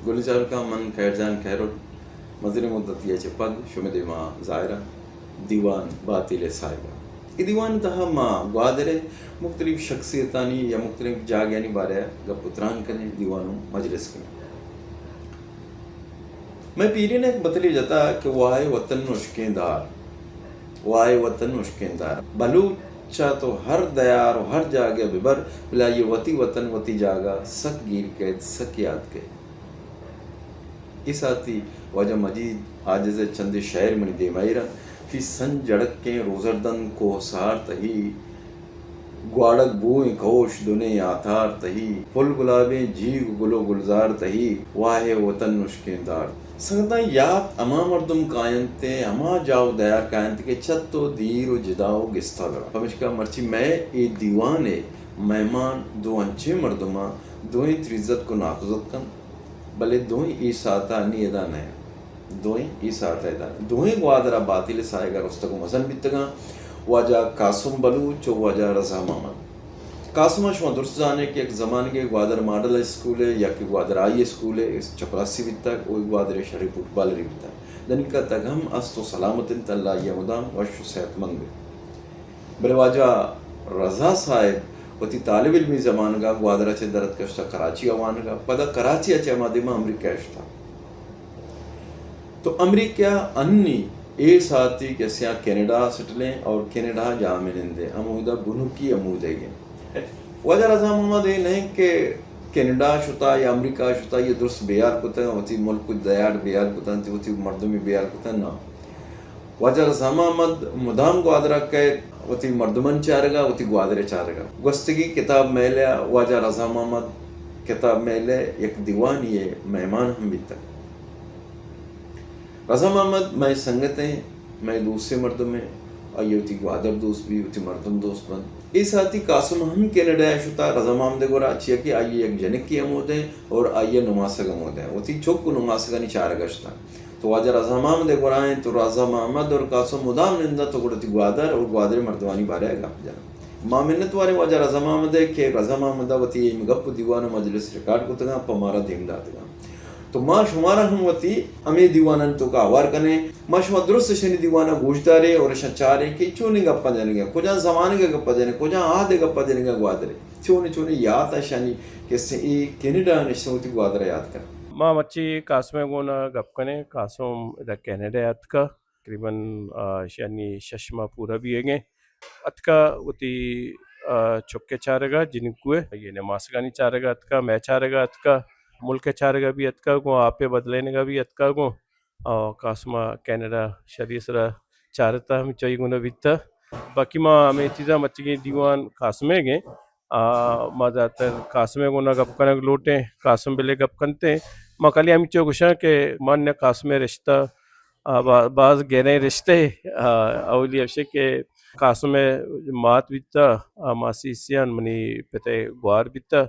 گل چاروکاں، من خیر جان خیرور مزنیں مدتی ءَ چہ پد شمے دیما ظاہر آں۔ دیوان باتیل ءِ ساہگ ءَ۔ اے دیوان ءِ تہا ما گوادر ءِ مختلف شخصیتانی یا مختلف جاگہانی بارے ءَ گپ ءُ تران کنیں، دیوان ءُ مجلس کنیں۔ مئے پیرین ءَ یک متلے جتا کہ واہ وطن نشکیں دار، واہ وطن نشکیں دار۔ بلوچ ءَ تو ہر دیار ءُ ہر جاگہ ببر، بلے آئی ءَ وتی وطن، وتی جاگہ سک گیر کئیت، سک یات کئیت۔ اے ساعتی واجہ مجید حاجز ءِ چندے شئیر منی دیما ایر انت۔ فی سنج جڑکیں روزردن کوہ سار تہی، گواڑگ بوئیں کئوش دنیں آتار تہی، پل گلابیں جیگ گل ءُ گلزار تہی، واہ وطن نشکیں دار۔ سنگتاں، یات ہما مردم کاینت ءُ ہما جاہ ءُ دیار کاینت کہ چہ تو دیر ءُ جدا ءُ گستا برا۔ پمیشکا مرچی مئے اے دیوان ءِ مہمان دو انچیں مردماں، دوئیں تریزتک ءُ ناکوزتک انت، بلے دوئیں اے ساعت ءَ نی ادا نہ انت۔ دوئیں اے ساعت ءَ ادا نہ انت۔ دوئیں گوادر ءَ باتیل ءِ ساہگ ءَ رستگ ءُ مزن بیتگاں، واجہ قاسم بلوچ ءُ واجہ رضا محمد۔ قاسم ءَ شما درست زان ئے کہ یک زمانگے گوادر ماڈل اسکول ءِ یا کہ گوادر ہائی اسکول ءِ چپراسی بیتگ ءُ گوادر ءِ شری فٹبالرے بیتگ۔ دنیکا تگ ہم است ءُ سلامت انت، اللہ آئی ءَ مدام وش ءُ صحت مند بہ۔ بلے واجہ رضا صاحب وتی طالب علمی زمانگ ءَ گوادر ءَ چہ در اتک، شتگ کراچی ءَ وانگ ءَ، پدا کراچی ءَ چہ ہما دیما امریکہ ءَ شتگ۔ تو امریکہ انی اے ساعتی کہ سیاہ کینیڈا سٹلیں اور کینیڈا جاہ منندیں، ہمودا بنکی ہمودیگیں۔ واجہ رضا محمد اے نہ انت کہ کینیڈا شتا یا امریکہ شتا، یہ درست بیار کتگ، وتی ملک ءُ دیار بیار کتگ، وتی مردمی بیار کتگ، نہ۔ واجہ رضا محمد مدام گوادر ءَ کئیت، وتی مردمانی چارگ ءَ، وتی گوادر ءِ چارگ ءَ۔ گوستگی کتاب میلہ ءَ واجہ رضا محمد کتاب میلہ ءِ یک دیوانے ءِ مہمان ہم بیتگ۔ رضا محمد مئے سنگت ایں، مئے دوستیں مردم ایں، آئی ءَ وتی گوادر دوست بی، وتی مردم دوست بنت۔ اے ساعتی قاسم ہم کینیڈا ءَ شتا رضا محمد ءِ گورا، چیا کہ آئی ءِ یک جنکے ہمودیں اور آئی ءِ نماسگ ہمودیں، وتی چک ءُ نماسگانی چارگ ءَ شتا۔ تو واجہ رضا محمد ءِ گورا انت، تو رضا محمد اور قاسم مدام ننداں، تو گڑا وتی گوادر اور گوادر ءِ مردمانی بارے ءَ گپ جناں۔ ما منتواریں واجہ رضا محمد ءِ کہ رضا محمد ءَ وتی اے گپ ءُ دیوان ءُ مجلس ریکارڈ کتگاں، پہ مارا دیم داتگاں۔ تو ما شمارا ہم وتی ہمے دیوانانی توکا ہوار کنیں۔ ما شما درست اشانی دیوانا گوش داریں اور اشاں چاریں کہ چونیں گپاں جنگ ءَ، کجا زمانگ ءِ گپا جنگ ءَ، کجا عہد ءِ گپا جنگ ءَ گوادر ءِ۔ چونیں چونیں یات اشانی کہ سے اے کینیڈا ءَ نشتہ وتی گوادر ءَ یات کن۔ ما مرچی قاسم ءِ گونا گپ کنیں۔ قاسم ادا کینیڈا ءَ اتکا، تقریباً، آ، اشانی شش ماہ پورا بیگیں۔ اتکا وتی، آ، چک ءِ چارگ ءَ، جنکو ءِ، یہ نماسگانی چارگ ءَ اتکا، مئے چارگ ءَ اتکا، ملک ءِ چارگ ءَ بھی اتکا، گوں آپ ءِ بدلینگ ءَ بھی اتکا، گوں آ، قاسم ءَ کینیڈا شری ءِ سرا چارتہ، ہمینچو آئی گونا بیتہ۔ باقی ما ہمے چیزاں مرچیگیں دیوان قاسم ءِ گیں۔ آ، ما زیادہ تر قاسم ءِ گونا گپ کنگ لوٹیں، قاسم بلے گپ کنتیں۔ ما خالی ہمینچو گوشاں کہ من ءُ قاسم ءِ رشتہ، آ، با-، باز گہریں رشتہ ءِ۔ آ، اولی ہمیش کہ قاسم ءِ مات بیتہ، آ، ماسی سیان منی پت ءِ گوار بیتہ۔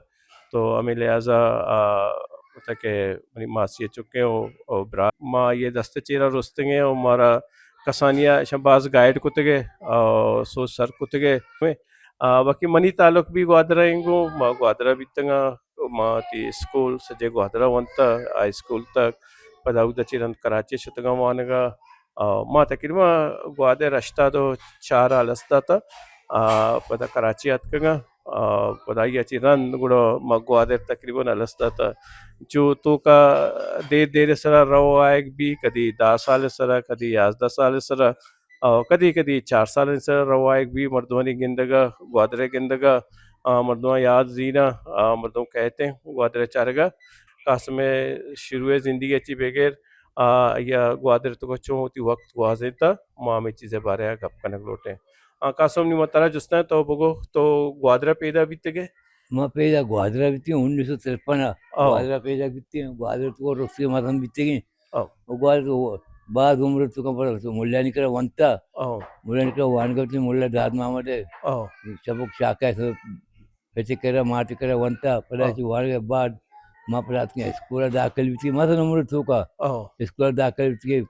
تو ہمے لحاظا، آ، وتا کہ منی ماسی ءِ چکیں و، و برات، ما آئی ءِ دست ءِ چیرا رستگیں و مارا کسانی ءَ اشاں باز گائیڈ کتگے، آ، سوج سر کتگے۔ آ، باقی منی تعلق بھی گوادر ءَ انگو، ما گوادر ءَ بیتگاں، ما تی اسکول سجے گوادر ءَ ونتا، ہائی اسکول تک، پدا اودا چہ رند کراچی ءَ شتگاں وانگا۔ آ، ما تقریباً گوادر ہشتاد و چار ءَ ہلس داتا، آ، پدا کراچی ءَ اتکگاں۔ آ، پدا آئی ءَ چہ رند گڑا ما گوادر تقریباً ہلس داتا۔ چو توکا دیر دیر ءِ سرا رو آیگ بی، کدی دہ سال ءِ سرا، کدی یازدہ سال ءِ سرا، آ، کدی کدی چار سال ءِ سرا رو آیگ بی، مردمانی گندگا، گوادر ءِ گندگا، آ، مردماں یاد زیراں، آ، مردم کئیتیں گوادر ءِ چارگا۔ قاسم ءِ شروع ءِ زندگی ءَ چہ بگر آ، آئی ءَ گوادر ءِ توکا چون وتی وقت گوازینتا، ما ہمے چیز ءِ بارہ ءَ گپ کنگ لوٹیں۔ آ، قاسم، نی ما ترا جستاں، تو بگو، تو گوادر ءَ پیدا بیتگ ئے؟ ما پیدا گوادر ءَ بیتیں، انیس سو ترپن ءَ او۔ گوادر ءَ پیدا بیتیں، گوادر ءِ توکا رستگیں مردم بیتگیں۔ او۔ و گوادر ءَ باز عمر ءِ توکا پر ملانی کرا ونتا۔ او۔ ملانی کرا وانگا بیتیں، ملا داد محمد ءَ۔ او۔ سبق شاکہ ءَ پت ءِ کرا، مات ءِ کرا ونتا، پدا ہاں۔ چہ وانگ ءَ بعد ما پدا اتکیں اسکول ءَ داخل بیتگیں، مزن عمر ءِ توکا ہاں۔ اسکول ءَ داخل بیتگیں،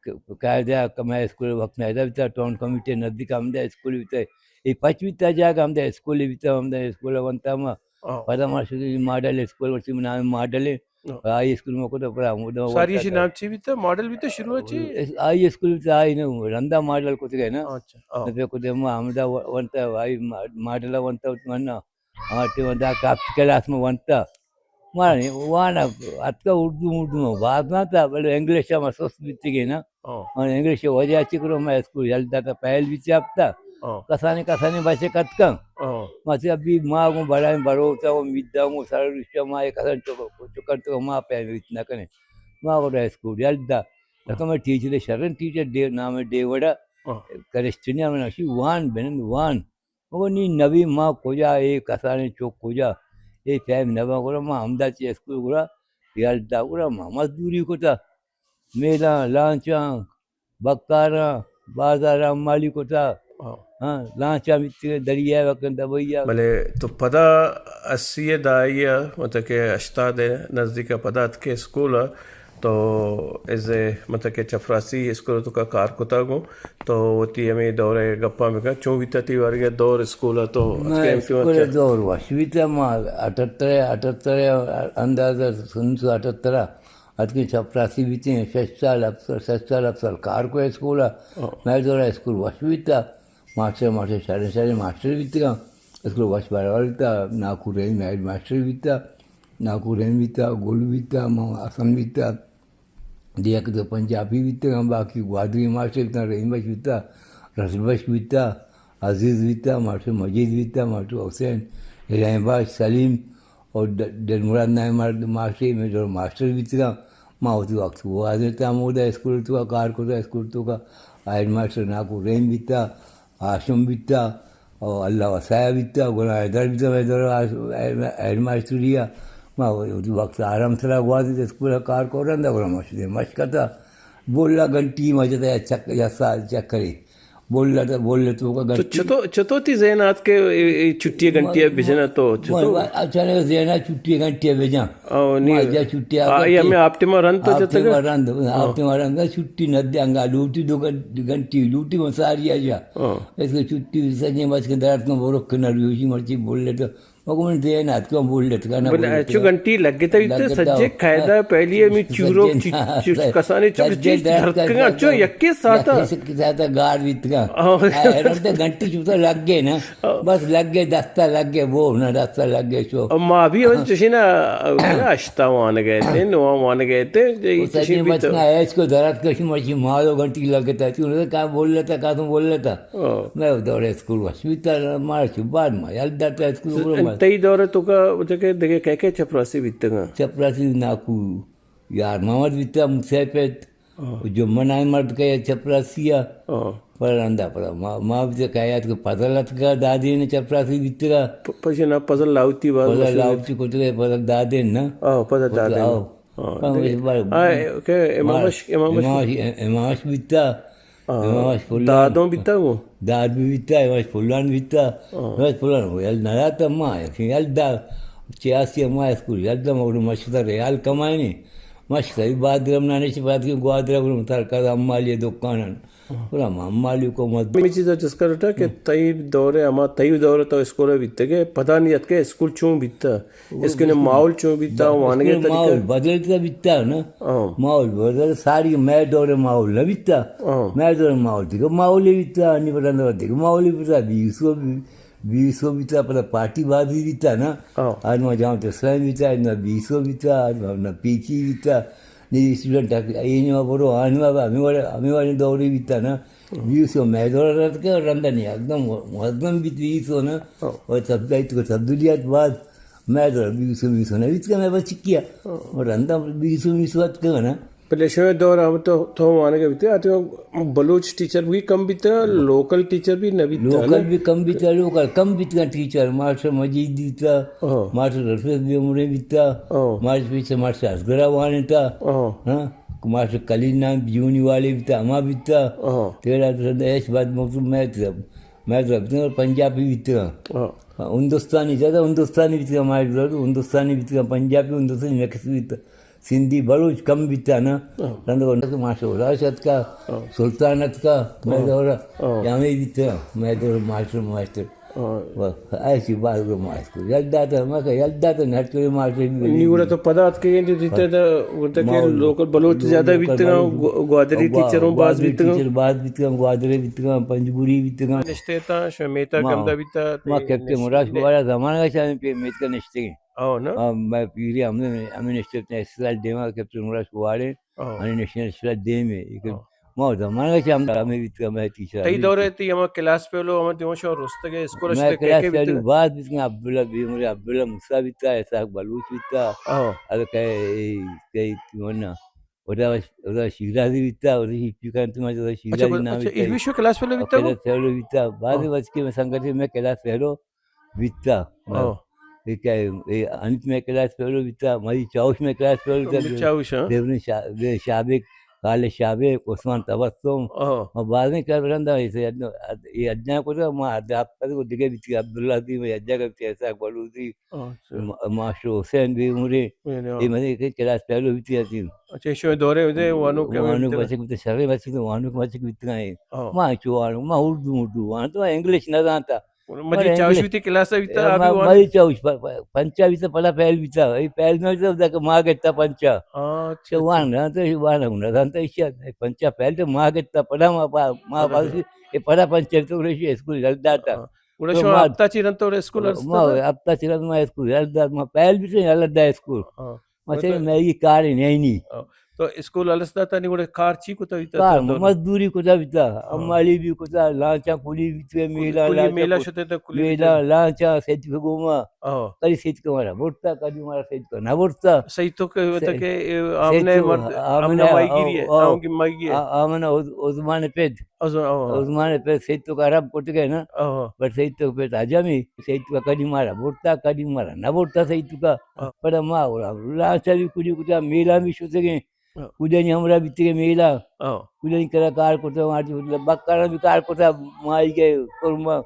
ک-، قاعدہ کہ مئے اسکول ءِ وقت نہ ادا بیتا، ٹاؤن کمیٹی ءِ نزدیک ہمدا اسکول بیتا، اے پچ بیتا جاگہ، ہمدا اسکول بیتا، ہمدا اسکول ءَ ونتا ما۔ ہاں۔ پدا ما شتیں ماڈل اسکول، مرچی نام ماڈل ایں، ہاں۔ ہائی اسکول ما کتا، پدا ہمودا ساری ونتا شی تھا۔ نام چی بیتا؟ ماڈل بیتا شروع چی؟ اس-، ہائی اسکول بیتا، ہائی نہ، رندا ماڈل کتگے نا۔ اچھا، ہاں۔ نہ پہ کدے ما ہمدا و-، ونتا، ہائی ما-، ماڈل ونتا، اتمنا۔ ہما ٹیم ءَ داں کافت کلاس ما ونتا۔ ما وانا اتکا اردو مردو ما باز نہ تا، بلے انگلش ما سست بیتگے نا۔ ہاں۔ من انگلش وجہ چی کرو، ما اسکول یل داتا، پہل بیتا ہفتا۔ ہاں۔ کسانی کسانی بچک اتکاں۔ ہاں۔ ما چی ابھی ما گوں بڑائیں بروتا و میداں گوں سر رشتہ ما ایک کسان چک-، چکر تو ما پہل بیت نہ کنے۔ ما گوں اسکول یل دا۔ ہاں۔ لکہ میں ٹیچر، شرن ٹیچر ڈے-، نام ڈیوڈا۔ ہاں۔ کرسچنیا من اشی وان بنند وان۔ او نی نبی ما کجا، اے کسانیں چک کجا، اے ٹائم نبا گڑا ما ہمدا چہ اسکول گڑا یلدا گڑا ما مزدوری کتا، میلاں، لانچاں، بکاراں، بازاراں مالی کتا۔ ہاں۔ ہاں، لانچاں بیتگیں دریا وکن دبئی آ۔ بلے تو پدا اسی ءِ دہائی ءَ، مطلب کہ ہشتاد ءِ نزدیک ءَ پدا اتکے اسکول ءَ، تو از اے مطلب کہ چپراسی اسکول ءِ توکا کار کتا گوں، تو وتی ہمے دور ءِ گپاں بکن، چون بیتا تئی وارگ ءَ دور اسکول ءَ تو ما اتکے ہمے اسکول ءِ وقت؟ دور وش بیتا، ما اٹھتر ءَ، اٹھتر ءَ اندازہ انیس سو اٹھتر ءَ اتکیں چپراسی بیتیں، شش سال ہفت سال، شش سال ہفت سال کار کو اسکول ءَ۔ ہاں۔ مئے دور ءَ اسکول وش بیتا، ماسٹر، ماسٹر شریں شریں ماسٹر بیتگاں، اسکول وش برابر بیتا، ناکو رحیم ہیڈ ماسٹر بیتا، ناکو رحیم بیتا، گل بیتا، ما حسن بیتا، دیگ دو پنجابی بیتگاں، باقی گوادری ماسٹر بیتاں، رحیم بخش بیتا، رسول بخش بیتا، عزیز بیتا، ماسٹر مجید بیتا، ماسٹر حسین، ابراہیم بخش، سلیم اور د-، دل مراد نام مرد ماسٹر، مئے دور ماسٹر بیتگاں۔ ما وتی وقت گوازینتا، ہمودا اسکول توکا کار کتا، اسکول توکا ہیڈ ماسٹر ناکو رحیم بیتا، ہاشم بیتا، او اللہ وسایا بیتا، غلام حیدر بیتا، مئے دور آ-، ہیڈ ماسٹری ءَ۔ ما وتی وقت آرام سرا گوازینت، اسکول ءَ کار کو رندا، گڑا مشتے مشکتا۔ بولا گھنٹی ما جتا یا چک-، یا سا-، چکرے۔ بولا تا، بولا توکا تو گھنٹی۔ چتو، چتو تئی ذہن آت کہ اے، اے چھٹی گھنٹی ءَ بجنا تو چتو؟ ما-، اچانک ذہن آ چھٹی گھنٹی ءَ بجاں۔ او، نی۔ ما جا چھٹی آ آ، گھنٹی۔ ہمے ہاپٹے ما رند تو ہاپٹے چتگ؟ ما رند، ہاں۔ ہاپٹے ما رند، چھٹی نہ دیاں گا، لوٹی دو گھن-، گھنٹی، لوٹی من ساری آ جا۔ ہاں۔ اس کو چھٹی سجیں بس کے درد کو برک نہ ریوشی مرچی بول لیتا۔ مگو من دے نہ اتکا بول لیتا نا، بول لیتا۔ چو گھنٹی لگتا بیتا، لگتا۔ سجے قاعدہ پہلی ہمیں چورو سجے چ-، چ-، کسانے چو سجے چیز درد درد کا، چو یکے ساتا۔ یکے ساتا گار بیتگا۔ ہاں۔ ہاں، رند گھنٹی چوتا لگ گئے نا۔ بس لگ گئے، دستا لگ گئے، وہ نہ دستا لگ گئے، شو۔ ما بھی ہم چشی نا، اشتا وان گئے تھے، نواں وان گئے تھے، چشی بھی تو۔ بچنا ہے، اس کو درد کشی مرچی مالو گھنٹی لگ گئے تھا، تو کہاں بول لیتا، کہاں تم بول لیتا۔ میں دور اسکول وش بیتا، مارا چو بعد ما یل داتا اسکول۔ تئی دور توکا، دگہ کئے کئے چپراسی بیتگا؟ چپراسی ناکو یار محمد بیتا، مسیپت۔ ہاں۔ جمعہ نائیں مرد کا یا چپراسی ءَ۔ ہاں۔ پر رندا پدا ما، ما بھی تو کہا یاد کہ فضل اتکا دادین چپراسی بیتگا۔ پ-، پشے نا فضل لاہوتی بار فضل مشہور۔ لاہوتی کتگے، فضل دادین نا۔ ہاں، فضل دادین۔ ہاں۔ ہاں، ہاں، دیکھ، اس بار ہاں، کہ امام اش-، امام اش-، امام اش-، امام اش بیتا۔ ہاں۔ امام اش پلان۔ دادوں بیتا وہ؟ داد بھی بیتا، امام اش پلان بیتا۔ ہاں۔ امام اش پلان وہ یل نہ داتا ما، یل دا، چیاسی ما اسکول یل دا، مگر مشتا ریال کمائنی۔ مشک تئی بادرم نہ نشت، پاد کہ گوادر گرم تر کد امالی دکانن۔ گڑا ما امالی کو مت۔ می چیزا چس کرٹا کہ تئی دور، اما تئی دور تو اسکول بیتگے، پتہ نہیں اتکے اسکول چون بیتا، اسکول ماحول چون بیتا، وانگے اسکول طریقہ۔ ماحول بدلتا بیتا نا۔ ہاں۔ ماحول بدل، ساری مئے دور ماحول نہ بیتا۔ ہاں۔ مئے دور ماحول دیگہ ماحول بیتا، نی بدل دیگہ ماحول بیتا، بیسو بی-، بیسو بیتا، پدا پارٹی بازی بیتا نا۔ ہاں۔ آج ما جماعت اسلامی بیتا، آج ما بیسو بیتا، آج ما پیچی بیتا۔ نی اسٹوڈنٹ آ، اے نیما برو، آ نیما با، ہمیں والے، ہمیں والے دورے بیتا نا۔ ہاں۔ بیسو مئے دور رہتا کہ رندا نہیں، ایک دم منظم بیت بیسو نا۔ ہاں۔ اور تب-، تو تبدیلیات بعد مئے دور بیسو، بیسو نہ بیت کہ مئے بچ کیا۔ ہاں۔ اور رندا بیسو، بیسو ات کہ نا۔ پہلے شمئے دور ہم تو، تو وانگا بیتے، آتے بلوچ ٹیچر بھی کم بیتا، لوکل ٹیچر بھی نہ بیتا، لوکل نا؟ بھی کم بیتا، لوکل کم بیتا ٹیچر، ماسٹر مجید بیتا، ہاں۔ ماسٹر رفیق بھی عمرے بیتا، ہاں۔ ماسٹر پیچھے ماسٹر اصغرہ وانتا، ہاں۔ ہاں۔ ماسٹر کلین نام جونی والے بیتا، ہما بیتا۔ ہاں۔ تیرا تو ایش بات مکتوب میں تو، میں تو پنجابی بیتا۔ ہاں۔ ہندوستانی زیادہ، ہندوستانی بیتا، ہمارے ہندوستانی بیتا، پنجابی، ہندوستانی مکس بیتا۔ سندھی بلوچ کم بیتا نا۔ ہاں۔ رند کو ماسٹر الاش اتکا، ہاں۔ سلطان اتکا، مئے ہاں۔ دور ہاں۔ جامع بیتا، مئے دور ماسٹر، ماسٹر۔ ہاں۔ بس، ایسی بات کو معاف کو۔ یل داتا، ما کہ یل داتا نہ چوری مارتے بھی نی گڑا تو پدا اتکے گئے تو دیتے پد-، تو گڑا ما کہ لوکل بلوچ لو-، زیادہ لوکل بیتگاں، بلوچ گو-، گوادری گوا-، ٹیچروں باز گوادری بیتگاں۔ ٹیچر باز بیتگاں، گوادری بیتگاں، پنجگوری بیتگاں۔ نشتے تاں، شو میتا ما، کمدا بیتا، ما تے کپتے نشتے۔ مراش بارا زمانہ کا چاہے پہ میت کا نشتے گئے۔ او نا؟ ہاں، میں پیری ہم نے، ہمیں نشتے اتنے ایکسرسائز دیما کپتے مراش کو آڑے۔ ہاں۔ ہمیں نشتے ایکسرسائز دیمے۔ ہاں۔ ما زمانہ چہ ہم ہمے بیتگ، ہمے ٹیچر تئی ہمے دور بیتگ۔ تئی ہما کلاس فیلو ہما دیما شما رستگ ئے اسکول ءَ مئے شتے کئے کلاس کئے فیلو بیتگ؟ باز بیتگ، عبداللہ بیمر، عبداللہ موسی بیتگ، اسحاق بلوچ بیتگ۔ ہاں۔ اگہ کئے اے، کئے ونا، ادا، ادا شیرازی بیتگ، ادا ہی پی کنت ما ادا اچھا، شیرازی نام اچھا، بیتگ۔ ایشی شو کلاس فیلو بیتگ؟ کلاس فیلو بیتگ، باز ہاں۔ بچکے میں سنگت میں کلاس فیلو بیتا۔ ہاں۔ اے کہ اے انت مئے کلاس فیلو بیتا، مری چاوش مئے کلاس فیلو بیتا۔ مری چاوش، ہاں۔ دیورین شا-، دے شابک، خالد شابک، عثمان تبسم۔ ہاں۔ ما بازیں کلاس رندا اے سے اد-، اد-، اے اجنا کو ما اد-، اد-، کو دگہ بیتی عبداللہ دی، مئے اجا کا بیتی اسحاق بلوچی، اچھا۔ ما-، ماسٹر حسین بی مورے۔ یعنی، ہاں۔ اے مئے کہ کلاس فیلو بیتی آتی۔ اچھا، شو دورے دے وانو کے وانو بیتی؟ بچک بیتی، شرے بچک تو وانو بچک بیتی گئے۔ ہاں۔ ما چو وانو، ما اردو اردو وانو تو انگلش نہ جانتا۔ مجید چاوش بیتی کلاس بیتا، ابھی وان؟ مجید چاوش پ-، پ-، پنچا بیتا، پدا پہل بیتا۔ اے پہل نہ بیتا، دک ما گتا پنچا۔ ہاں، اچھا، تو وان اچھا۔ نہ تو وان ہم نہ دانتا ایشا۔ اے پنچا پہل تو ما گتا، پدا ما پا-، ما اچھا۔ پاس، اے پدا پنچا تو ریشی اسکول جل داتا۔ ہاں۔ گڑا تو شما ما ہفتہ چی رنت تو اسکول ما ارستا؟ ہفتہ چی رنت ما اسکول جل دات، ما پہل بیتا جل دا اسکول۔ ہاں۔ ما چے مطلب میں یہ کار نہیں نی۔ ہاں۔ تو اسکول الس داتا نی گڑا کار چی کتا بیتا کار تو دور؟ مزدوری کتا بیتا، ہاں۔ امالی بھی کتا، لانچا کلی بیتا، کلی، میلا، کلی لانچا میلا کو-، شتے تو کلی میلا، بیتا۔ لانچا سیت کو گوما۔ ہاں۔ کدی سیت کو مارا برتا، کدی مارا سیت کو نہ برتا۔ سیت تو کہ، سے-، مطلب کہ، اے، سیت آمنے تو مرد، آمنے، آمنے مائی گیری ہے، او، او، آؤں کی مائی گیری ہے۔ آ-، آمنے عث-، عثمان پید۔ عثمان، ہاں۔ عثمان پید سیت تو کا عرب کٹ گئے نا۔ ہاں۔ پر سیت تو پید عجمی۔ سیت کا کدی مارا برتا، کدی مارا نہ برتا سیت کا۔ ہاں۔ پر ما اور لانچا بھی کلی کتا، میلا بھی شتگیں۔ ہاں۔ کلانی ہمراہ بیتگیں میلا۔ ہاں۔ کلانی کرا کار کتا، مارتی بکرا بھی کار کتا، مائی گئے قرما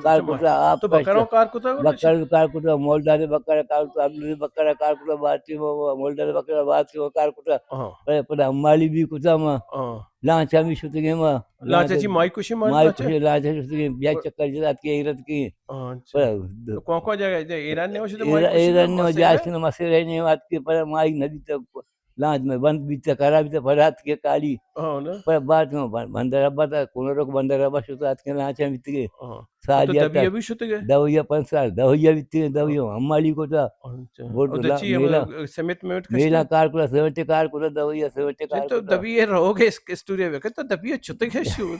کار کتا، آپ تو بکرا کار کتا، بکرا بھی کار کتا، مولدار بکرا کار کتا، عبدالعزیز بکرا کار کتا، باتی مولدار بکرا باتی کار کتا۔ ہاں۔ پر، پر امالی بھی کتا ما۔ ہاں۔ لانچا بھی شتگیں ما۔ لانچا چی مائی کشی مائی مائی کشی؟ کشی، لانچا شتگیں، بیا چکر جات کے ایرت کی۔ ہاں، اچھا۔ پر تو کون کون جگہ ایران نے وشتے مائی کشی؟ ایران نے وجہ اسن مسئلہ نہیں بات کے، پر مائی نبی تک لانچ میں بند بیتا، خراب بیتا، پدا اتکے کالی۔ ہاں نا۔ پر بعد میں بن-، بندر ابا تا، کونو روک بندر ابا شتا اتکے لانچ میں بیتگے۔ ہاں۔ سال تو یا دبی تا۔ ابھی شتگے؟ دویا پنچ سال، دویا بیتگے، دویا ہاں۔ ہمالی کو تا۔ اچھا۔ بوٹ او لا-، دچی ہم میلا۔ سمٹ میٹ کشتے؟ میلا کار کلا، سمٹ کار کلا، دویا سمٹ کار تو کلا۔ دبی یہ رہو گے اس اسٹوری میں کہ تو دبی چھتگے شو۔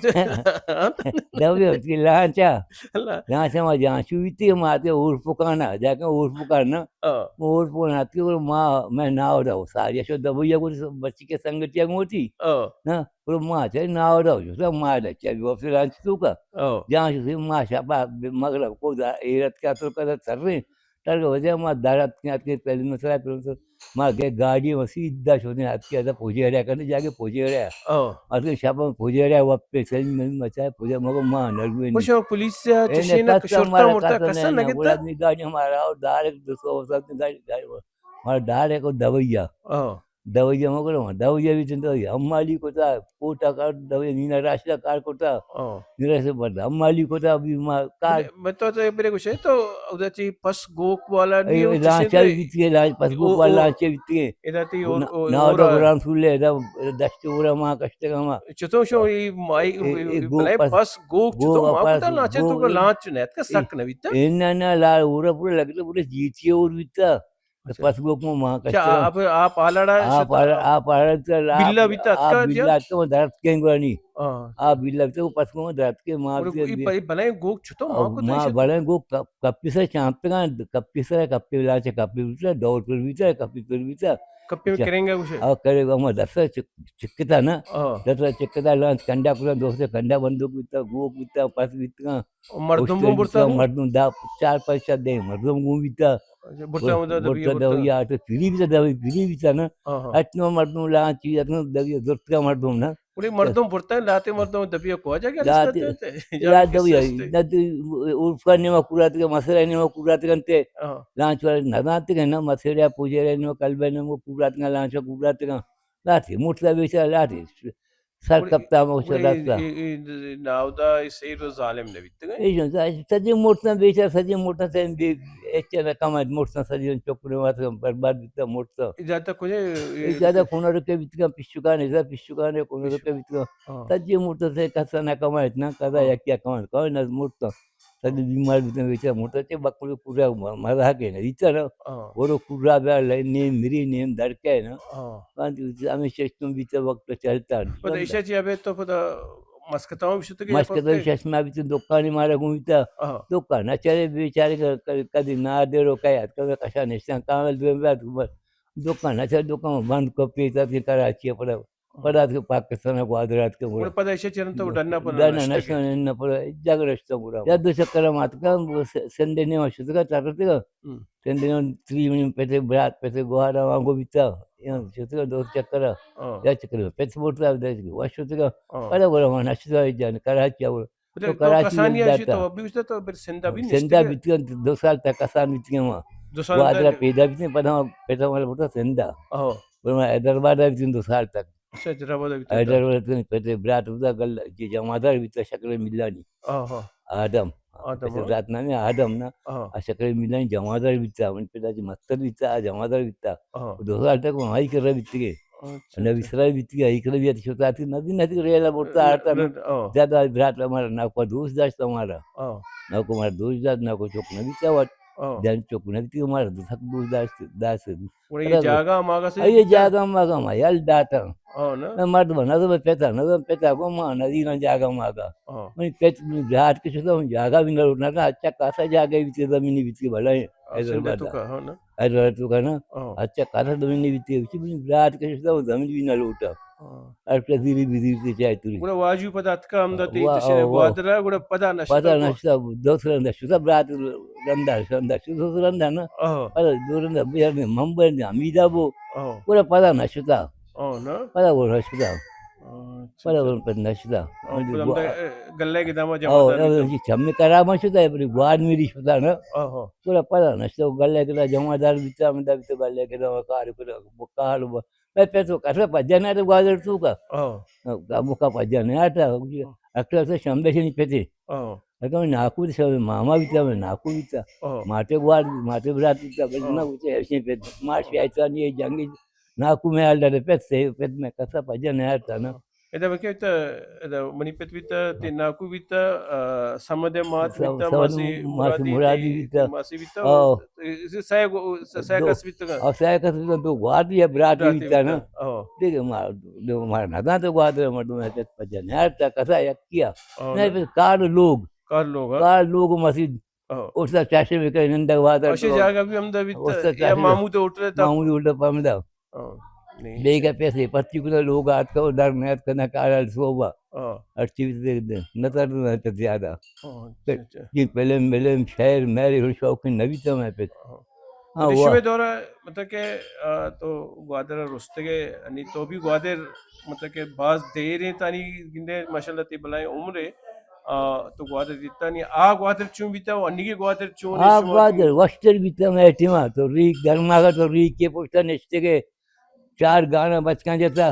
دویا اتکے لانچا۔ اللہ۔ لانچا ما جان شو بیتی، ما تے اور پکانا، جا کے اور پکانا۔ آ۔ اور پون آتکی اور ما، میں ناودا، ساری شو دبویا کو بچی کے سنگتیا گوتی۔ آ۔ نا، اور ما چے ناودا، جو سا ما دا چے، وہ پھر انچ تو کا۔ آ۔ جہاں سے ما شپا مغرب کو دا، ایرت کا تو کا سر رہے۔ تر وجہ ما دارت کے آتکے پہلے مسئلہ، پھر مسئلہ، ما گئے گاڑی و سیدھا شودے آتکے ادا پوجے رہا کرنے، جا کے پوجے رہا۔ آ۔ آتکے شپا پوجے رہا، وقت پہ سلیم نہیں مچا، پوجے مگو ما نروے نہیں۔ پولیس سے اے چشے نہ نہ، کس شرطہ مرتا، مرتا، کس کس نہ، نہ نہ، گتا؟ گڑا اپنی گاڑی ہمارا اور ڈائریکٹ دو سو سات گاڑی، گاڑی، ہمارا ڈائریکٹ اور دویا۔ آ۔ دویا مگرو، دویا بھی چنتا، ہم مالی کو تا، کوٹا کار دویا، نینا راشدہ کار کو تا۔ آ۔ میرا سے بڑا، ہم مالی کو تا، ابھی ما کار۔ میں تو، تو برے گوشے تو، ادا چی پس گوک والا نہیں اے، ہو، چشے لانچا تو بھی تھی، لانچ، پس گوک او، والا او، لانچا بھی تھی۔ ادا تی اور، نا-، اور، ناودا اور گران سولے، ادا دشت اورا ما کشتے گا ما۔ چتو شو اے مائی، اے، اے، اے گو بلے پس، پس گو گو چتو ما پس، پتا لانچے گو تو کا اے، لانچ نیت کا اے، سک نہ بیتا؟ اے نہ، نہ، لا، اورا پورا لگتا، پورا جیتی اور بیتا۔ اچھا۔ پس گو کو ما کشتے گا۔ آپ، آپ آلڑا آپ شتا؟ آلڑا، آپ آلڑا بیتا، لا، بلا بیتا آپ اتکا جا؟ بلا تو درد کے گوانی۔ ہاں۔ آپ بلا بیتا، پس گو درد کے ما اور بیتا اے بی-، بلے گو چتو ما او کو ما تشت؟ بلے گو کپ-، کپی سے چانپتے گا، کپی سے، کپی لانچے، کپی بیتا، دور پر بیتا، کپی پر بیتا۔ کپی میں اچھا۔ کریں گے اسے؟ آ، کرے گا، ہم دس چک-، چکتا نا۔ ہاں۔ دس چکتا لانچ کنڈا پورا دوست کنڈا بندوق بیتا، گوک بیتا، پس بیتا۔ اور مردم گون برتا گون؟ مردم دا چار پنچ سد دے مردم گون بیتا۔ اچھا، برتا ہوں دا دبی برتا برتا۔ دویا تو پھری بیتا، دوی پھری بیتا نا۔ ہاں، ہاں۔ اتنا مردم لانچ چیز، اتنا دوی درتکا مردم نا۔ بڑے مردم برتا لاتے مردم دبی کو جا گیا لاتے، رشتہ تے، تے۔ لا دوی، نہ تو عرف کا نیما کورات کے مسئلہ نیما کورات کنتے۔ ہاں۔ لانچ والے نہ دانتے کہ نہ مسئلہ پوجے نیما کل بے نیما کورات کا لانچ کورات کا۔ لاتے، موٹر بیچا لاتے۔ سر گڑا کپتا ہمو گڑا شدا اے، سا۔ اے، اے ناودا اے سیر ظالم نہ بیتگ۔ ایشاں سجے مرتاں، بیچار سجے مرتاں، سجے بے، اچ نہ کمائت، مرتاں سجے، چکرے وات برباد بیتا، مرتاں۔ اے جاتا کجا؟ اے جاتا کنر کے بیتگا، پشکان، اے جاتا پشکان، کنر کے بیتگا۔ ہاں۔ سجے مرتاں، سے کسا نہ کمائت نا، کدا ہاں۔ یکیا کمائت، کمائت نہ مرتاں۔ سجے بیمار بیتاں، بیچار مرتاں، چے بکلو پورا مزاق ہے نا، بیتا نا۔ ہاں۔ ورو پورا بیا لے، نیم مری، نیم درکے نا۔ ہاں۔ ہمیں سسٹم بیتا، وقت چلتا۔ پدا ایشا چی ابے تو پدا مسکتاں ہم شتگے یا مسکتاں پتکے؟ شش ماہ بیتن دکانی مارا گون بیتا۔ آہا۔ دکان نہ چلے بیچارے ک-، ک-، کدی نادر و کئے اتکا کشا نشتن کامل دویم بیاد۔ دکان نہ چلے، دکان بند کو پیتا کہ کراچی پڑا۔ پڑا کہ پاکستان گوادر ات کے گڑا۔ گڑا پدا ایشا چرن تو ڈنا پڑا ڈنا نشتگے؟ نشتن نہ پڑا جگ نشتن گڑا۔ یا دو چکر مات کا سندے نے شتگا تاکتے کا۔ ہم۔ تندے تری منی پتے برات پتے گوارا وانگو بیتا۔ یا ہاں۔ چتو دو چکر۔ ہاں۔ یا چکر پت بوٹتا دے وش ہوتگا۔ ہاں۔ پدا گورا وان اشتا جان کراچی آور۔ تو تو کراچی کسانی یل آشی داتا۔ تو ابھی اشتا تو پھر سندا بھی سندا نشتگے؟ بیتگا دو سال تک کسان بیتگا وہاں۔ دو سال گوادرا تک؟ پیدا بیتگا پدا پتا والا بوٹا سندا۔ ہاں۔ پر میں حیدرآباد بیتگا دو سال تک۔ اچھا، حیدرآباد بیتگا۔ حیدرآباد بیتگا پتے برات ہوتا گل جی جمادار بیتا شکر ملانی۔ ہاں، ہاں۔ آدم۔ آدم، پت ہاں۔ برات نام ہے آدم نا۔ ہاں۔ آ شکر ملانی جمادار بیتا، من پتا جی مستر بیتا، آ جمادار بیتا۔ ہاں۔ دو سال تک وہاں ہی کر رہا بیتگے۔ اچھا، نبی اچھا۔ سرا بیتگے، ہی کر بیت شتا تھی، ندی ندی ریلا بڑتا آتا نا۔ ہاں۔ زیادہ برات ہمارا نا کو دوست داشت ہمارا۔ ہاں۔ نا کو ہمارا دوست داشت، نا کو چوک نبی تا وقت۔ ہاں۔ جان چوک نبی تھی ہمارا دوست دوست داشت، داشت۔ گڑا اے جاگہ ماگا سے اے جاگہ ماگا ما یل داتاں۔ ہاں نا؟ نہ مرد بنا تو پتا، نہ تو پتا کو ما نہ دینا جاگہ ماگا۔ ہاں۔ من پت من جہاد کے شتا ہوں جاگہ بھی نہ لوٹنا تھا، اچھا خاصا جاگہ بھی تھی، زمینی بھی تھی بھلا ہے۔ ہاں، حیدرآباد سندھ تو کا، ہاں نا؟ حیدرآباد تو کا نا؟ ہاں۔ اچھا خاصا زمینی بھی تھی، اسی من جہاد کے شتا ہوں زمین بھی نہ لوٹا۔ ہاں۔ ہر کسی بھی بھی چاہے توری۔ گڑا واجو پدا اتکا ہمدا تئی وا-، تشے وا-، گوادرا، گڑا پدا نشتا پدا کو؟ نشتا، دو سال نشتا، برات رندا، رندا، شو دو سال رندا نا۔ ہاں۔ پدا دو رندا، بیار نے، من بر نے، امیدا بو۔ ہاں۔ گڑا پدا نشتا۔ ہاں نا؟ پدا وہ نشتا۔ ہاں، اچھا، پدا اچھا۔ وہ پدا نشتا۔ ہاں، پدا ہمدا، اے، گلے کے داما جمع او، دار او، بیتا۔ جی، چمی کرا ما شتا، بڑی گواد میری شتا نا۔ ہاں، ہاں۔ گڑا پدا نشتا، گلے کے دا جمع دار بیتا، ہمدا بیتا گلے کے داما کار کرا، کار میں پہ تو کسا پجا نہ تو گوادر تو کا۔ ہاں۔ مکا پجا نہ آتا۔ ہاں۔ اکثر سے شنبے سے نہیں پتے۔ ہاں۔ اگر میں ناکو تو شنبے ماما بیتا، میں ناکو بیتا۔ ہاں۔ ماتے گواد، ماتے برات بیتا، بس ہاں۔ نہ ہوتے ایسے پتے۔ ماش ہاں۔ ایسا نہیں ہے، جنگی ناکو میں آل ڈالے پت سے، پت میں کسا پجا نہ آتا نا۔ ہاں۔ ادا بکے تا، ادا منی پت بیتا، تی ناکو بیتا، آ، سمد مات سم-، بیتا، سمد ماسی ماسی مرادی، مرادی بیتا۔ ماسی بیتا، او۔ اسی سائے گو-، س-، سائے دو، کس بیتا۔ او سائے کس بیتا، دو گوادی یا براتی براتی بیتا نا۔ بیتا، او۔ دیکھے ما، دو ما نہ دان تو گوادی مردم ہے، پت پجا نہ آتا، کسا یک کیا۔ او، نہ، نا۔ پھر کار لوگ۔ کار لوگ، ہاں۔ کار لوگ ماسی ہاں۔ اوستا چاشے بکن نندگ وادر اشی تو۔ جاگہ بھی ہمدا بیتا۔ اوستا یا چاشے مامو تو ہوٹل تا۔ مامو تو ہوٹل پا ہمدا۔ ہاں۔ نہیں۔ بیگا پیسے پتی کو لوگ آت کو در نیت کنا کارل صوبہ۔ ہاں۔ ہر چیز دے دے۔ نہ تر نہ تر زیادہ۔ ہاں، اچھا، اچھا۔ یہ فلم، فلم، شعر، میرے ہر شوقین نہ بیتا میں پہ۔ ہاں۔ ہاں، تو شمے واہ۔ دورہ، مطلب کہ، آ، تو گوادر رستگے، یعنی تو بھی گوادر، مطلب کہ باز دیر ہیں تانی گندے، ماشاءاللہ تی بلائیں عمر ہے، آ، تو گوادر دیتا نہیں، آ گوادر چون بیتا و انیگے گوادر چون ہے آ شما گوادر تو؟ وشتر بیتا میں ٹیما، تو ریک گرما کا تو ریک کے پوچھتا نشتے کے چار گانا بچکاں جتا،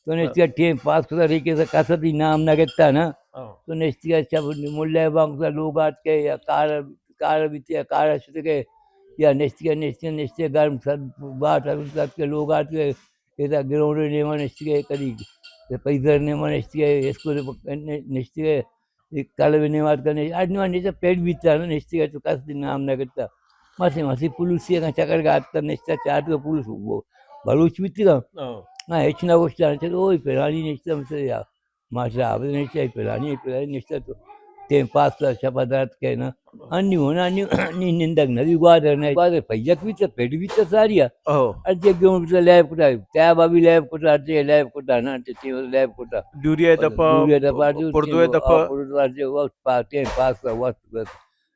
تو ہاں۔ نشتے کے ٹیم پاس کتا ریک کے کسا تی نام نہ گتا نا، ہاں۔ تو نشتے کے چپ ملے بانگ کتا لوگ آت کے یا کار کار بیتی، کار شتگے، یا نشتگے، نشتگے، نشتگے، گرم سر، بات ات کے لوگ آتکے، ادا گراؤنڈ نیما نشتگے، کدی پیسر نیما نشتگے، اسکول نشتگے، کلب نیما آتکے، آج نیما نشتگے، پیٹ بیتا نا، نشتگے تو کس دی نام نہ کرتا۔ مسی، مسی پولیسی کا چکر گات کر نشتا، چار تو پولیس وہ بلوچ بیتی نا۔ ہاں۔ ہاں، ہچ نہ گوشتا، چلو، اوئی پرانی نشتا، مسی یا ماشاءاللہ، عابد نشتہ، پلانی، پلانی نشتہ تو ٹیم پاس کا شپا درد کہنا۔ انی ہونا، انی، انی نندگ نبی گوادر نہ، گوادر پیجک بیتا، پیٹ بیتا ساریا۔ او۔ ہر جگہ گیون بیتا لیب کتا، تیاب ابھی لیب کتا، ہر جگہ لیب کتا نا، تے تے لیب کتا۔ ڈوریا دپا، ڈوریا دپا، پردوے دپا۔ پردوے دپا، وقت پا، ٹیم پاس کا وقت بس۔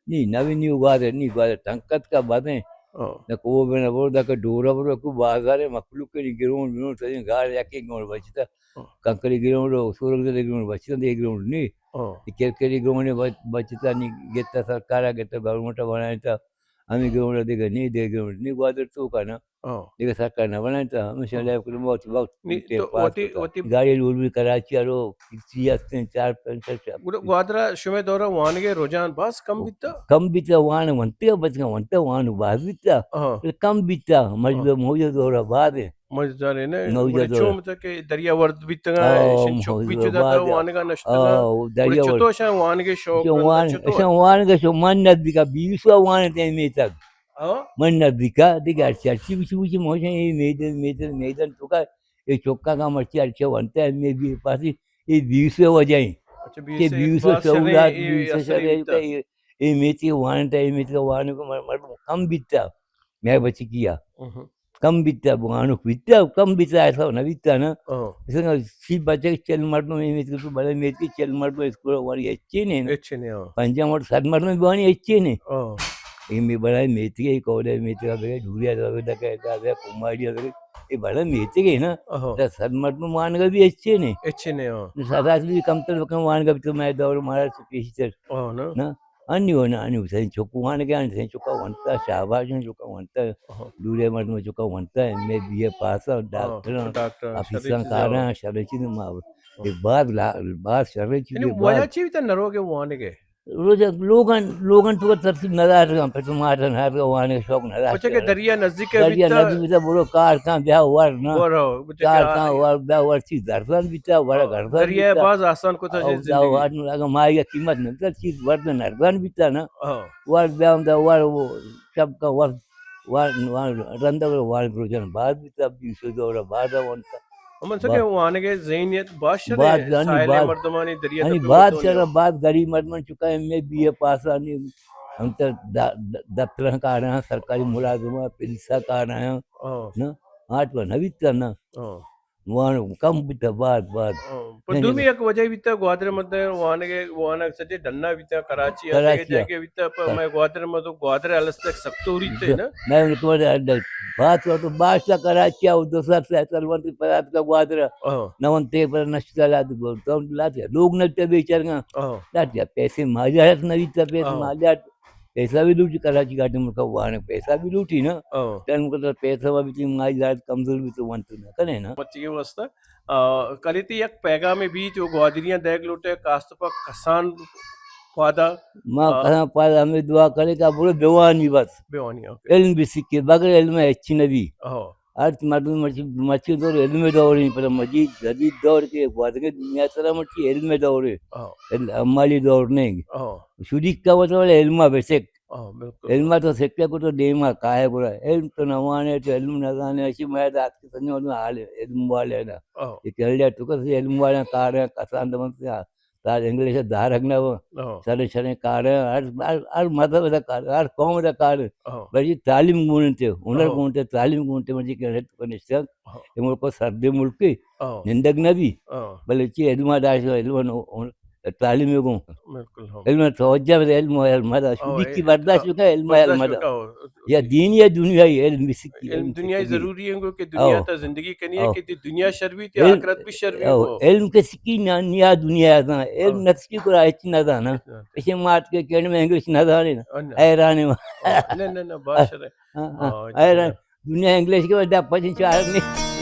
نی نوی نیو گوادر، نی گوادر تنکت کا بدیں۔ ہاں۔ نہ کو بنا برو، نہ کہ ڈورا برو، کو بازار مخلوق کے گراؤنڈ، گراؤنڈ سجن گار یکی گراؤنڈ بچتا۔ ہاں۔ کنکری گراؤنڈ، سورگ دے گراؤنڈ بچتا، دے گراؤنڈ نی۔ ہاں۔ کرکری گراؤنڈ بچ-، بچتا نی، گتا سرکارا گتا، گورنمنٹ بنائیتا۔ ہمیں گراؤنڈ دے نی، دے گراؤنڈ نی گوادر تو کا نا۔ ہاں۔ دگہ سرکار نہ بنائیں تو ہمیشہ ہاں۔ لیب کرو وقت، وقت نی، ٹیم تو پاس وتی، کرتا۔ وتی گاڑی لوڈ بھی کراچی آ رو، کسی ہستیں چار پنچ شش۔ گڑا گوادر ءَ شمئے دور ءَ وانگ ءِ رجحان باز کم بیتا؟ کم بیتا، وان ونتے بچگا ونتا وان باز بیتا۔ ہاں۔ بلے کم بیتا، مجبور ہاں۔ موجود دور ءَ بعد ہے۔ مجبور ہے نا، موجود گڑا دور۔ چون مطلب کہ دریا ورد بیتگا، ہاں، ایشن چک موجود بیچ دور داتا بعد ہے۔ وانگا نشتگا۔ ہاں، دریا گڑا ورد۔ چتو شان وانگ ءِ شوق چون وان، چتو؟ ایشان وانگ ءِ شوق من نزدیکا بیسو وان تے میتگ۔ ہاں۔ من نزدیکا، دگہ ہرچی، ہرچی، کچھ، کچھ موشن، اے میدن، میدن، میدن تو کا، اے چوکا کا مرچی، ہرچی ونتا ہے، ایم اے بی اے پاسی، اے بیس وجہ ہیں۔ اچھا، کہ بیس اے بیس باز شریں، سہولات، اے بیس اثر شریں، بیتا۔ اے، اے میتی وانتا، اے میتی وانو کو مر-، مردم کم بیتا، میں بچی کیا۔ اہم۔ کم بیتا، وانو بیتا، کم بیتا، ایسا نہ بیتا نا۔ ہاں۔ اس نے سی بچے چل مردم، اے میتی تو بڑے میتی چل مردم اسکول وانی اچھے نے نا۔ اچھے نے، ہاں۔ پنجاہ مردم، صد مردم بانی اچھے نے۔ ہاں۔ اے می بڑا میتگے، کولے میتگا بگے، ڈوریا دا بگے، دکے دا بگے، کماڑیا بگے، اے بڑا میتگے نا۔ اہو۔ دا صد مردم وانگا بھی اچھے نے۔ اچھے نے، ہاں۔ نو صد آس بھی کم تر بکن وانگا بھی تو میں دور مارا سے پیشی تر۔ اہو نا۔ نا۔ انی و نا، انی و سین چکو وانگا، انی سین چکا وانتا، شاباش چکا وانتا، اہو۔ ڈوریا مردم چکا وانتا، ایم اے بی اے پاسا، اہو، ڈاکٹر، ڈاکٹر، آفیسر شریں چیز کارا، ہو۔ شریں چیز ما۔ اہو۔ اے بعد لا-، بعد شریں چیز یعنی بعد۔ وجہ چی بیتا نروگے وانگے؟ روچ لوگاں، لوگاں تو ترتیب نہ دار گا، پتو ماٹا نہ دار گا، وانگ شوق نہ دار۔ پچا کہ دریا نزدیک ہے دریا بیتا۔ نزدیک بیتا، برو کار کاں بیا ور نا۔ ور ہو، بچا کار کہ کاں ور بیا ور چیز درزان بیتا، ورا ہاں، گردان دریا بیتا۔ باز آسان کو تھا او، جی دا زندگی۔ وار نو اگا مائی قیمت نہ بیتا، چیز ورد نردان بیتا نا۔ ہاں۔ ور بیا ہم دا ور وہ سب کا ور، ور، ور رندا ور، ور گروجن بعد بیتا، بیسو دورا بعد ونتا۔ من سکے وانگے ذہنیت باز شریں، باز، یعنی ساحلیں باز، مردمانی دریا یعنی تپی باز مردمانی شریں، باز غریب مردمان چکا ایم اے بی اے پاس آنی، ہم تو دا-، دا-، دفتراں کار ہیں، سرکاری ملازم ہیں، پولیسا کار ہیں، ہاں۔ نا؟ آج پر نہ بیتا نا۔ ہاں۔ وان کم بیتا، باز، باز۔ ہاں۔ پر نہیں، دومی نہیں۔ یک وجہ بیتا گوادر مدن وانگے، وانگ سجے ڈنا بیتا، کراچی آ، کراچی دگہ آ۔ جگہ بیتا، پر کر- میں گوادر مدن، گوادر الستک سکتوری تے نا۔ میں تو بات تو بادشاہ کراچی آ، دو سال سے سال ونت پرات کا گوادر۔ ہاں۔ نہ ونتے پر نشتا لات، تو لات لوگ نہ تے بیچار گا۔ ہاں۔ لات یا پیسے ماجا ہے، نہ بیتا پیسے ہاں۔ ماجا۔ پیسہ بھی لوٹی کراچی گاٹی ملک وان پیسہ بھی لوٹی نا۔ ہاں۔ تن کو تو پیسہ بھی تین ماجا کمزور بھی تو ونت نہ کنے نا۔ مچی کے واسطہ آ، کلیتی یک پیغامے بیت و گوادریاں دئیگ لوٹئے، خاص طور پر کسان پادا۔ ما آ، کسان پادا ہمے دعا کنیں کہ برو بوانی بس۔ بوانی، اوکے۔ علم بسکے، بغیر علم ہچ نبی۔ ہو۔ ہر مردم مرچی، مرچی دور علم دور ہیں، پر مجید جدید دور کے گوادر دنیا سرا مرچی علم دور ہے۔ ہو۔ عل-، عملی دور نہیں۔ ہو۔ شدی کا مطلب علم بسک۔ ہاں، بالکل۔ علم تو سکے کو تو دیما کائے گڑا۔ علم تو نہ وانے تو علم نہ زانے، اشی میں دات کے سنجو تو حال علم والے نا۔ ہاں۔ یہ کہہ لیا تو کس علم والے کار ہیں، کسان دمن سے تاج انگلش دارگ نہ ہو۔ ہاں۔ سر شریں کار ہیں، ہر، ہر، ہر مذہب دا کار، ہر قوم دا کار۔ ہاں۔ بلے تعلیم گونتے، ہنر ہاں۔ گونتے، تعلیم گونتے، مرچی کہ تو کنشتن۔ ہاں۔ یہ ملک سردے ملک ہے، ہاں۔ نندگ نہ بی۔ ہاں۔ بلے چی علم داشت، علم نو، تعلیم گون۔ بالکل، ہاں۔ علم توجہ بدے، علم و علم دا۔ ہاں، شدی کی اے، برداشت ہاں، بکا، علم و علم برداشت دا۔ بکا، ہو۔ یا دین یا دنیا، علم بسکی، علم علم دنیا سکی۔ ضروری ہے کہ دنیا ہاں۔ تا زندگی کنی ہے ہاں۔ کہ دی دنیا شر بی، تی علم، آخرت بھی شر بی ہاں۔ ہو۔ علم کے سکی نہ، نیا دنیا دا۔ علم ہاں۔ نہ سکی کو راہ چی نہ دا نا۔ ہاں۔ اسے مات کے کہنے میں انگلش نہ دا نا۔ ہاں، نہ۔ حیران ہے۔ ہاں، نہ، نہ، نہ، بات شر ہے۔ ہاں، ہاں۔ ہاں، حیران۔ دنیا انگلش کے بعد پچھے چار نہیں۔